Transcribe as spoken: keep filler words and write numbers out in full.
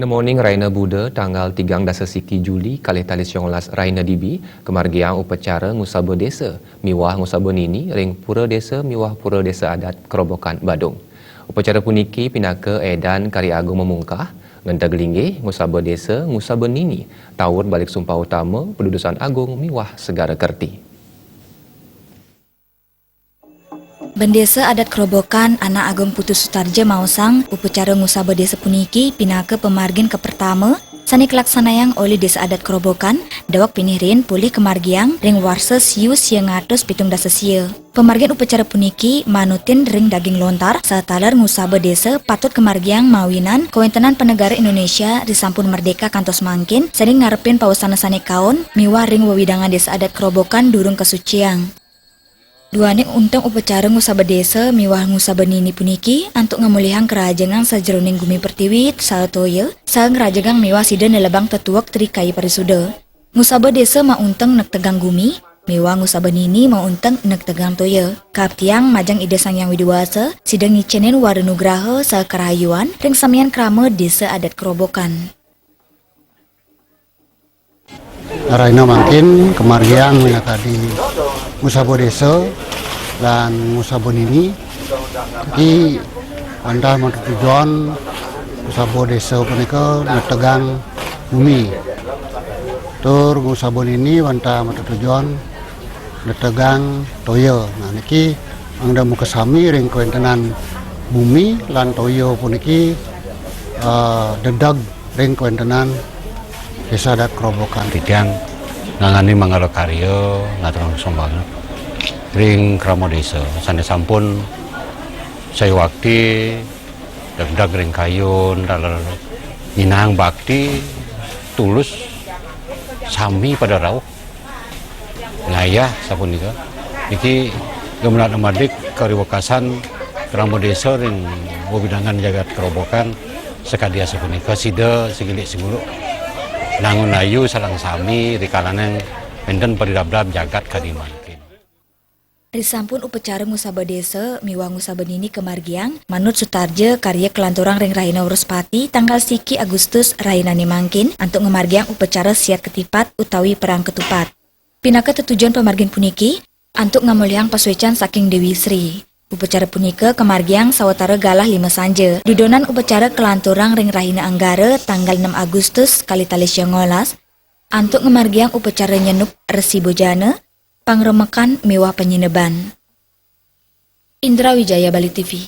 Moning Rahina Buda tanggal tigang dasa siki Juli kalih tali sanga welas Rahina Dibi, kamargiang upacara ngusaba desa miwah ngusaba nini ring pura desa miwah pura desa adat Kerobokan Badung. Upacara puniki pinaka edan Karya Agung Mamungkah, ngenteg linggih, ngusaba desa, ngusaba nini, taur balik sumpah utama, padudusan agung miwah segara kerti. Bendesa Adat Kerobokan, Anak Agung Putu Sutarja maosang, upacara ngusaba desa puniki pinaka pamargin kapertama sane kalaksanayang olih Desa Adat Kerobokan, daweg pinih riin polih kamargiang ring warsa siu sia ngatus pitung dasa sia. Pamargin upacara puniki manutin ring daging lontar, sataler ngusaba desa patut kamargiang mawinan kawentenan panegara Indonesia risampun merdeka kantos mangkin, sane ngarepin pawasana sane kaon miwah ring wewidangan Desa Adat Kerobokan durung kasuciang. Duaning unteng upacara ngusaba desa miwah ngusaba nini puniki antuk ngamolihang karahajengan sajeroning gumi pertiwi saha toya, saha ngrahajengan miwah sida nelebang tetuek Tri Kaya Parisuda. Ngusaba desa maunteng nektegang gumi, miwah ngusaba nini maunteng nektegang toya. Kaaptiang majeng Ida Sang Hyang Widi Wasa, sida ngicenin wara nugraha saha karahayuan ring samian krama Desa Adat Kerobokan. Rahina mangkin kamargiang minakadi ngusaba desa lan ngusaba nini. Niki wantah matetujon ngusaba desa punika netegang bumi. Tur ngusaba nini wantah matetujon netegang toya. Nah, niki mangda makasami ring kawentenan bumi lan toya puniki, eh, dedeg ring kawentenan Desa Adat Kerobokan. Titiang nangani manggala karya ngaturang sumbangan ring krama desa sane sampun sayuwakti degdeg ring kayun, taler nyinahang bakti tulus sami pada rauh. Ngayah sapunika. Niki gemenak nemadik kariwekasan krama desa ring wewidangan jagat Kerobokan sakadi asapunika, sida sigilik siguluk nangun ayu sareng sami rikalaning wenten padidabdab jagat kadi mangkin. Risampun upacara ngusaba desa miwah ngusaba nini kamargiang, manut Sutarja karya kalanturang ring rahina Wrespati tanggal siki Agustus rahinane mangkin antuk ngamargiang upacara siat ketipat utawi perang ketupat. Pinaka tetujon pamargin puniki, antuk ngamolihang pasuecan saking Dewi Sri. Upacara punika kamargiang sawatara galah lima sanja. Dudonan upacara kalanturang ring rahina Anggara tanggal enam Agustus kalih tali sanga welas, antuk ngamargiang upacara nyenup Resi Bojana, pangremekan miwah panyineban. Indra Wijaya, Bali T V.